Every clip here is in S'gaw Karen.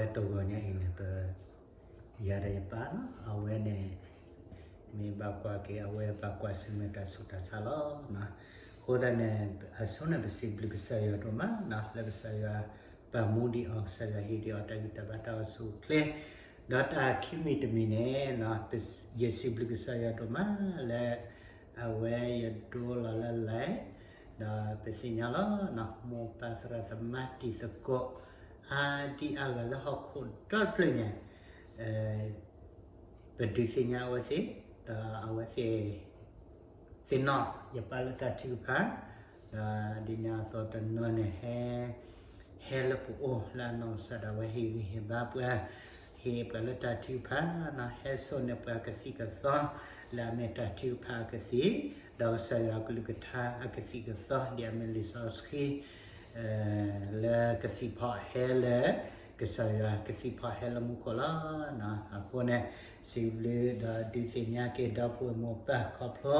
တဂီၤညါအံၤန့ၣ် ပ ယၤဒီးယပၢ်လီၤ အဝဲန့ၣ် မ့ၢ်ဘၣ်ကွၢ်က့ၤ အဝဲဘၣ်ကွၢ်ဆၢၣ်မဲာ်တၢ်ဆူးတၢ်ဆါလီၤ. အဃိသတးန့ၣ် အဆိန့ၣ် ပစံးဘျုးကစၢ်ယွၤဒိၣ်မး လၢကစၢ်ယွၤပာ်မူဒံးအီၤ ကစၢ်ယွၤဟ့ၣ်ဒံးအီၤ တၢ်ဂံၢ်တၢ်ဘါတၢ်အိၣ်ဆူၣ်အိၣ်ချ့ ဒီးတၢ်ခံမံၤတမံၤန့ၣ် ယစံးဘျုးကစၢ်ယွၤဒိၣ်မးလၢ အဝဲယဒိလီၤလၢ live ဒီးပသ့ၣ်ညါလီၤ မိၢ်ပၢ်သရၣ်သမါတံၤသကိး အါဒံအါဂၤလၢဟီၣ်ခိၣ်ဒီတဖျၢၣ်ညါ ပဒုးသ့ၣ်ညါအဝဲသ့ၣ် ဒီးအဝဲသ့ၣ် သ့ၣ်နီၣ်ယပၢ်လၢတၢ်ထုကဖၣ် ဒီးဒ်န့ၣ်အသိးတနီၤန့ၣ်ဟဲ ဟဲလၢပအိၣ်လၢအနီၢ်ကစၢ်ဒၣ်ဝဲ ဟ့ၣ်ဂံၢ်ဟ့ၣ်ဘါပှၤ ဟ့ၣ်ပှၤလၢတၢ်ထုကဖၣ် ဟဲစိာ်န့ၢ်ပှၤကသံၣ်ကသီ လၢအမ့ၢ်တၢ်ထုကဖၣ်အကသံၣ် ဒီးကစၢ်ယွၤအကလုၢ်ကထါအကသံၣ်ကသီ ဒ်အမ့ၢ်လံာ်စီဆှံ လၢကသံၣ်ဖီၣ်ဟဲလၢ ကစၢ်ယွၤကသံၣ်ဖီၣ်ဟဲလၢမူခိၣ်လီၤ. အဃိန့ၣ် စံးဘျုးဒီးဒုးသ့ၣ်ညါက့ၤဒီပုၢ်ဝဲၢ်မိၢ်ပၢ်ခီဖျိ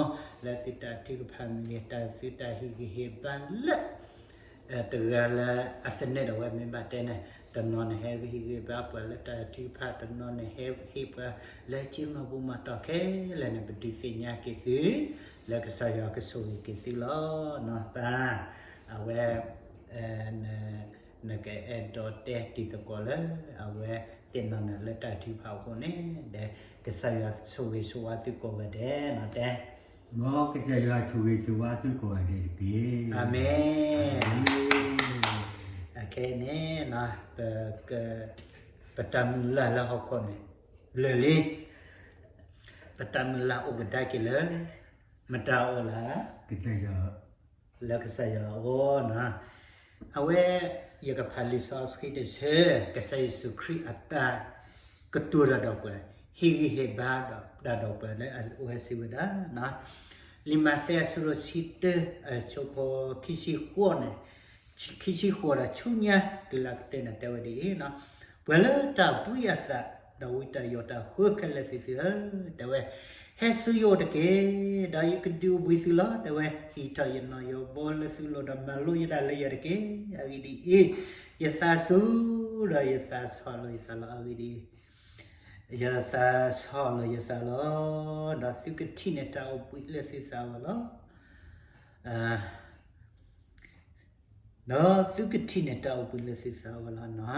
လၢသုတၢ်ထုကဖၣ်မ့ၢ်ဂ့ၤ တၢ်သုတၢ်ဟ့ၣ်ဂံၢ်ဟ့ၣ်ဘါလၢ တဂၤလၢအသန့ၤဒီးဝဲမ့ၢ်ဘၣ်တဲန့ၣ် တနီၤန့ၣ်ဟဲဂံၢ်ဟ့ၣ်ဂံၢ်ဘါပှၤလၢတၢ်ထုကဖၣ် တနီၤန့ၣ်ဟဲဟ့ၣ်ပှၤလၢက့မၤဘူၣ်မၤတီၢ်ခဲလၢာ်န့ၣ် ပဒုးသ့ၣ်ညါက့ၤသု လၢကစၢ်ယွၤကဆိၣ်ဂ့ၤက့ၤသုလီၤ. ပၢ် အဝဲ နကအဲၣ်ဒိးတဲတံၤသကိးလၢ အဝဲသ့ၣ်နီၣ်နၤလၢတၢ်ထုကဖၣ်အဃိန့ၣ် ဒီးကစၢ်ယွၤဆိၣ်ဂ့ၤဆိၣ်ဝါသုကိးဂၤဒဲးနီၤတဲ မ်ကစၢ်ယွၤဆိၣ်ဂ့ၤဆိၣ်ဝါသုကိးဂၤဒဲးတက့ၢ်. အၤမ့ၣ်. အခဲအံၤန့ၣ် ပ ပတၢ်မုၢ်လၢ်လၢဟီၣ်ခိၣ်န့ၣ် လၢာ်လံ ပတၢ်မုၢ်လၢ်အိၣ်ကဒါက့ၤလၢ မတၤအအိၣ်လၢ ကစၢ်ယွၤ လၢကစၢ်ယွၤအအိၣ်နီၤ. အဝဲ ယကဖးလံာ်စီဆှံတဆၢ ကစၢ်ယ့ၣ်ၡူးခရံာ်အတၢ်ကတိၤတၢ်ဒီးပှၤ ဟ့ၣ်ဂံၢ်ဟ့ၣ်ဘါတၢ်ဒီးပှၤလၢအဝဲစံးဝဲဒၣ် လံာ်မးသဲအဆၢဒိၣ်ဆံတၢ အဆၢဖိခံဆံဃိးန့ၣ် ခံဆံဃိးဒီးဆူညါတုၤလၢကတၢၢ်န့ၣ် တဲဝဲဒ်အံၤ, ပှၤလၢတၢ်ဘှံးအသး ဒီးဝံတၢ်ယိးတၢ်ဃၢခဲလၢာ်သ့ၣ်သုဧၢ, တဲဝဲ, ဟဲဆူယအိၣ်တက့ၢ်, ဒီးယကဒုးအိၣ်ဘှံးသုလီၤ. တဲဝဲ, ဟံးထီၣ်ယနီၣ်ယိးဘိလၢသုလိၤ ဒီးမၤလိယတၢ်လၢယၤတက့ၢ်. အဂ့ၢ်ဒ်အံၤ, ယသးစူၤ ဒီးယသးဆီၣ်လီၤယသးလီၤ. အဂ့ၢ်ဒ်အံၤ, ယသးဆီၣ်လီၤယသးလီၤ. ဒီးသုကထံၣ်န့ၢ်တၢ်အိၣ်ဘှံးလၢသုသးဝဲလီၤ. ဒီးသုကထံၣ်န့ၢ်တၢ်အိၣ်ဘှံးလၢသုသးဝဲလီၤ.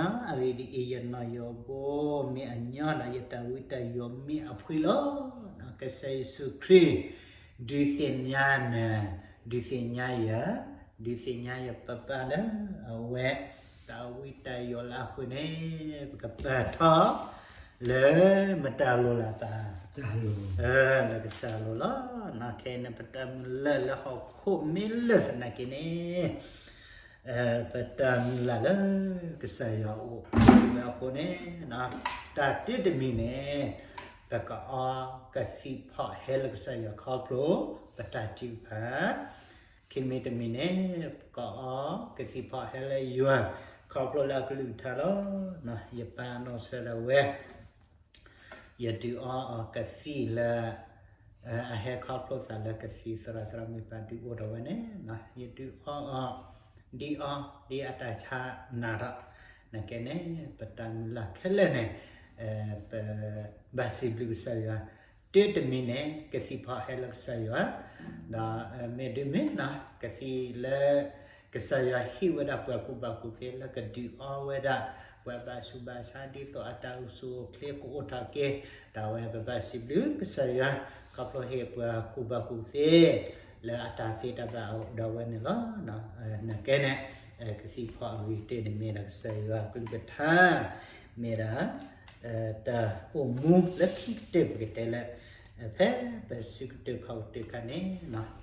အဂ့ၢ်ဒ်အံၤ, ယနီၣ်ယိးဘိမ့ၢ်အညီ, ဒီးယတၢ်ဝံတၢ်ယိးမ့ၢ်အဖှံလီၤ. ကစၢ်ယ့ၣ်ၡူးခရံာ် ဒုးသ့ၣ်ညါနၤ, ဒုးသ့ၣ်ညါယၤ, ဒုးသ့ၣ်ညါယပၢ်ပၢ်လၢ အဝဲ တၢ်ဝံတၢ်ယိးလၢအဃိန့ၣ် ပကပာ်ထီၣ် လၢမတၤအလိၤလၢပၢ်, လၢကစၢ်အလိၤလီၤ. ခဲအံၤန့ၣ် ပတၢ်မုၢ်လၢ်လၢဟီၣ်ခိၣ်မ့ၢ်လၢာ်သနာ်က့န့ၣ်, ပတၢ်မုၢ်လၢ်လၢကစၢ်ယွၤအအိၣ်လၢအဃိန့ၣ်, တၢ်တ့တမံၤန့ၣ် ပကအီကသံၣ်ဖီၣ်ဟဲလၢကစၢ်ယွၤခီဖျိ ပတၢ်ထုကဖၣ် ခံမံၤတမံၤန့ၣ် ပကအီကသံၣ်ဖီၣ်ဟဲလၢယွၤ ခီဖျိလၢအကလုၢ်ကထါလီၤ. ယပၢ်အနီၢ်ကစၢ်ဒၣ်ဝဲ ယဒုးအီအီၤကသံၣ်လၢ အဟဲခီဖျိသးလၢကသံၣ်သရၣ်သရၣ်မုၣ်ပၢ်ဒုးအိၣ်ထီၣ်ဝဲန့ၣ်, ယဒုးအီအီၤ ဒ်အီၤ ဒ်အတၢ်ဆါနၤထီၣ်, နကဲန့ၣ် ပတၢ်မုၢ်လၢ်ခဲလၢာ်န့ၣ် ပ ဘၣ်စံးဘျုးကစၢ်ယွၤ, တၢ်တမံၤန့ၣ် ကသံၣ်ဖီၣ်ဟဲလၢကစၢ်ယွၤ, ဒီးမ့ၢ်ဒုးမ့ၢ်နီၤ ကသံၣ်လၢ ကစၢ်ယွၤဟ့ၣ်ဝဲဒၣ်ပှၤကူၣ်ဘၣ်ကူၣ်သ့လၢကဒုးအီဝဲဒၣ် ပှၤဘၣ်ဆူးဘၣ်ဆါဒ်သိးအတၢ်အိၣ်ဆူၣ်အိၣ်ချ့ကအိၣ်ထီၣ်က့ၤ, တၢ်ဝဲပဘၣ်စံးဘျုးကစၢ်ယွၤ ခီဖျိဟ့ၣ်ပှၤကူၣ်ဘၣ်ကူၣ်သ့ လၢအတၢ်သ့တၢ်ဘၣ်အဒၣ်ဝဲန့ၣ်လီၤ. နကဲန့ၣ် ကသံၣ်ဖီၣ်အဂ့ၤတ့ၢ်န့ၣ်မ့ၢ်ဒၣ်ကစၢ်ယွၤကလုၢ်ကထါ, မ့ၢ်ဒၣ် တၢ်အိၣ်မူလၢခံကတၢၢ်ပကတဲလၢ ဖဲပစုကတၢၢ်ခီၣ်ကတၢၢ်ခါန့ၣ်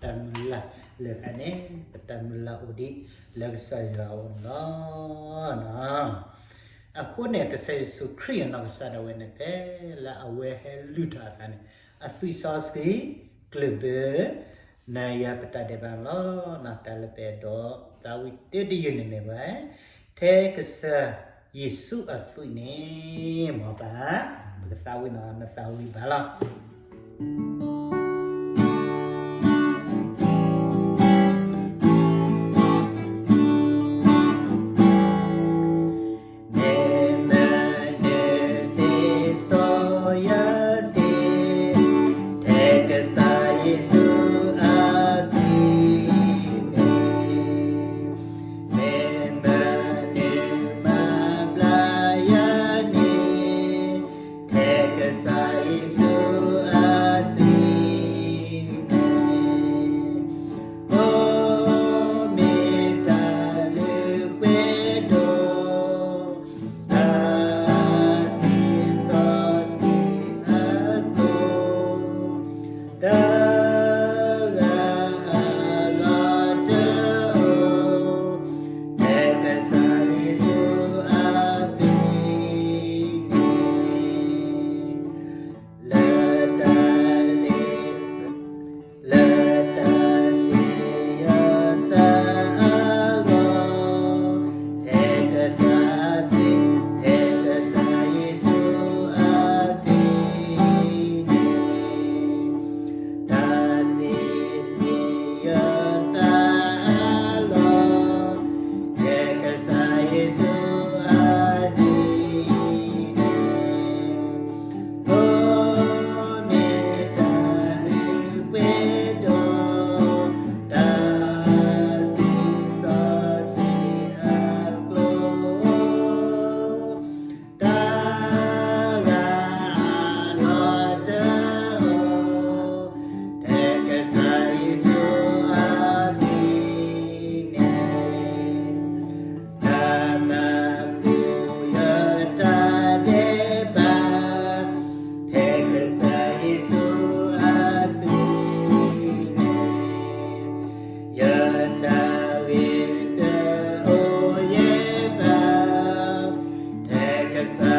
တၢ်မုၢ်လၢ်လၢခါန့ၣ် ပတၢ်မုၢ်လၢ်အိၣ်ဒံးလၢကစၢ်ယွၤအအိၣ်န့ၣ်လီၤ. အဃိန့ၣ် ကစၢ်ယ့ၣ်ၡူးခရံာ်အနီၢ်ကစၢ်ဒၣ်ဝဲန့ၣ် ဖဲလၢအဝဲဟဲလုၢ်ထီၣ်အသးန့ၣ် အသွံၣ်စီဆှံ ကျၢၢ်ဘၢ နၤယၤပတၢ်ဒဲးဘးလီၤ. တၢ်လၢပအဲၣ်ဒိးသးဝံၣ်တၢ်တယုၢ်န့ၣ်မ့ၢ်ဝဲ ထဲကစၢ်ယ့ၣ်ၡူးအသွံၣ်န့ၣ် မ်ပ ပကသးဝံၣ်နီၤ နသးဝံၣ်ဘၣ်လီၤ. မ့ၢ်မ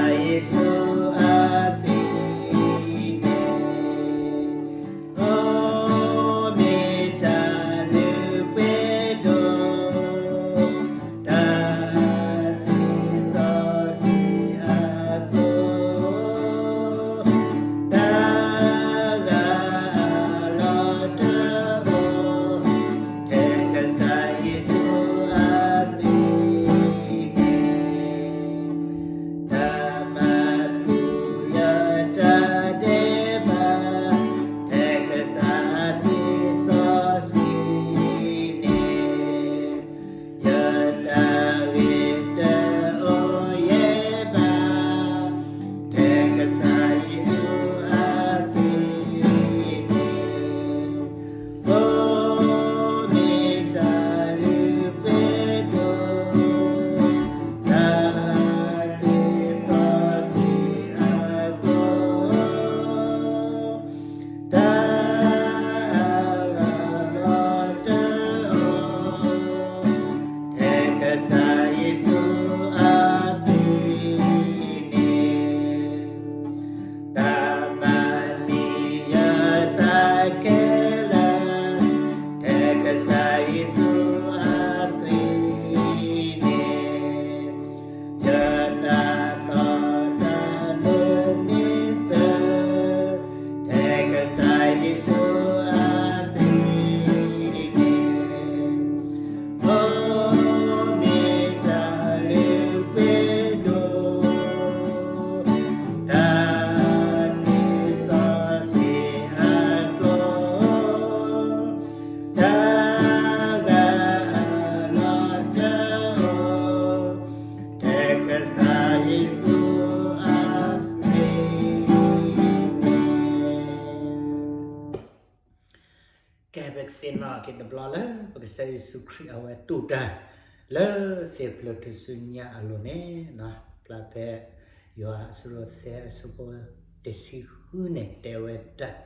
ယ့ၣ်ၡူးအသွံၣ်န့ၣ်, အိၣ်မ့ၢ်တၢ်လုၢ်ပှ့ၤဒိၣ်, တၢ်သ့စီဆှံအကျိ, တၢ်ဂၤအလီၢ်တအိၣ်, ထဲကစၢ်ယ့ၣ်ၡူးအသွံၣ်န့ၣ်, တၢ်မၤကူယတၢ်ဒဲးဘး, ထဲကစၢ်အသွံၣ်စီဆှံန့ၣ်, ယတၢ်ဂ့ၤတအိၣ်ယဲၢ်ဘး, ထဲကစၢ်ယ့ၣ်ၡူးအသွံၣ်န့ၣ်, အိၣ်မ့ၢ်တၢ်လုၢ်ပှ့ၤဒိၣ်, တၢ်သ့စီဆှံအကျိ, တၢ်ဂၤအလီၢ်တအိၣ်, ထဲကစၢ်ယ့ၣ်ၡူးအသွံၣ်န့ၣ်, တၢ်မၤန့ၢ်ယသးခဲလၢာ်, ထဲကစၢ်ယ့ၣ်ၡူးအသွံၣ်န့ၣ်, ယသးတီတၢ်လိၤမ့ၢ်သၢ, ထဲကစၢ်ယ့ၣ်ၡူးအသွံၣ်န့ၣ်, အိၣ်မ့ၢ်တၢ်လုၢ်ပှ့ၤဒိၣ်, တၢ်သ့စီဆှံအကျိ, တၢ်ဂၤအလီၢ်တအိၣ်, ထဲကစၢ်ယ့ၣ်ၡူးအသွံၣ်န့ၣ်. ကဲ ပကသ့ၣ်နီၣ်က့ၤတဘျီလၢ ပကစၢ်ယ့ၣ်ၡူးခရံာ်အဝဲတူၢ်တၢ် လၢသ့ၣ်ဖျၢၣ်ထူၣ်စုညါအလိၤန့ၣ်, ဖျါဖဲ ယိၤဟၣ်အဆၢဒိၣ်သၢအဆၢဖိတဆံဃုန့ၣ် တဲဝဲဒၣ်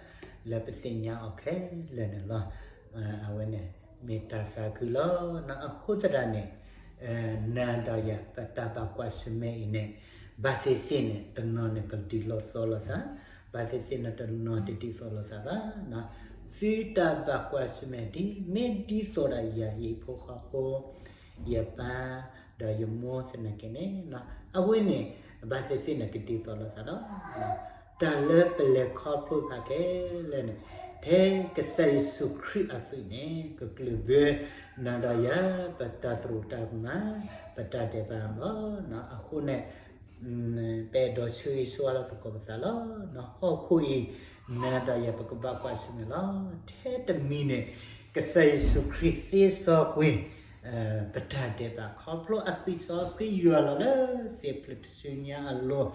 လၢပသ့ၣ်ညါအီၤခဲလၢာ်န့ၣ်လီၤ. အဝဲန့ၣ် မ့ၢ်တၢ်သးခုလီၤ. အဃိသတးန့ၣ် နၤဒီးယၤ ပတၢ်ဘၣ်ကွၢ်ဆၢၣ်မဲာ်အံၤန့ၣ် ဘၣ်သ့ၣ်သ့ၣ်န့ၣ် တနီၤန့ၣ်ကဒ်သိးလိာ်သး, ဘၣ်သ့ၣ်သ့ၣ်န့ၣ် တနီၤတဒ်သိးလိာ်သးဘၣ်. သုတၢ်ဘၣ်ကွၢ်ဆၢၣ်မဲာ်ဒ် မ့ၢ်ဒ်သိးဒီးယၤယဖိဃီဖိ, ယပၢ်ဒီးယမိၢ်သနာ်က့န့ၣ်, အဝဲန့ၣ် ဘၣ်သ့ၣ်သ့ၣ်န့ၣ်ကဒ်သိးလိာ်သးဒီး တၢ်လၢပလဲၤခီဖျိဖးခဲလၢာ်န့ၣ် ထဲကစၢ်ယ့ၣ်ၡူးခရံာ်အသွံၣ်န့ၣ် ကကျၢၢ်ဘၢ နၤဒီးယၤ ပတၢ်သရူးတၢ်ကမၣ် ပတၢ်ဒဲးဘးလီၤ. အဃိန့ၣ် ပအဲၣ်ဒိးဆၢဂ့ၤဆၢဝါလီၤသကိးပသးလီၤ. ဟီၣ်ခိၣ်အံၤ နၤဒီးယၤပကဘၣ်ကွၢ်ဆၢၣ်မဲာ်လီၤ. ထဲတမံၤန့ၣ် ကစၢ်ယ့ၣ်ၡူးခရံာ်သ့စီကွံာ် ပတၢ်ဒဲးဘးခီဖျိအသွံၣ်စီဆှံယွၤလီၤလၢသ့ၣ်ဖျၢၣ်ထူၣ်စုညါအလိၤ,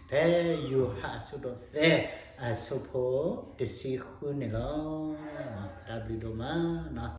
ဖဲယိၤဟၣ်အဆၢဒိၣ်သၢ အဆၢဖိတဆံဃုန့ၣ်လီၤ. တၢ်ဘျုးဒိၣ်မး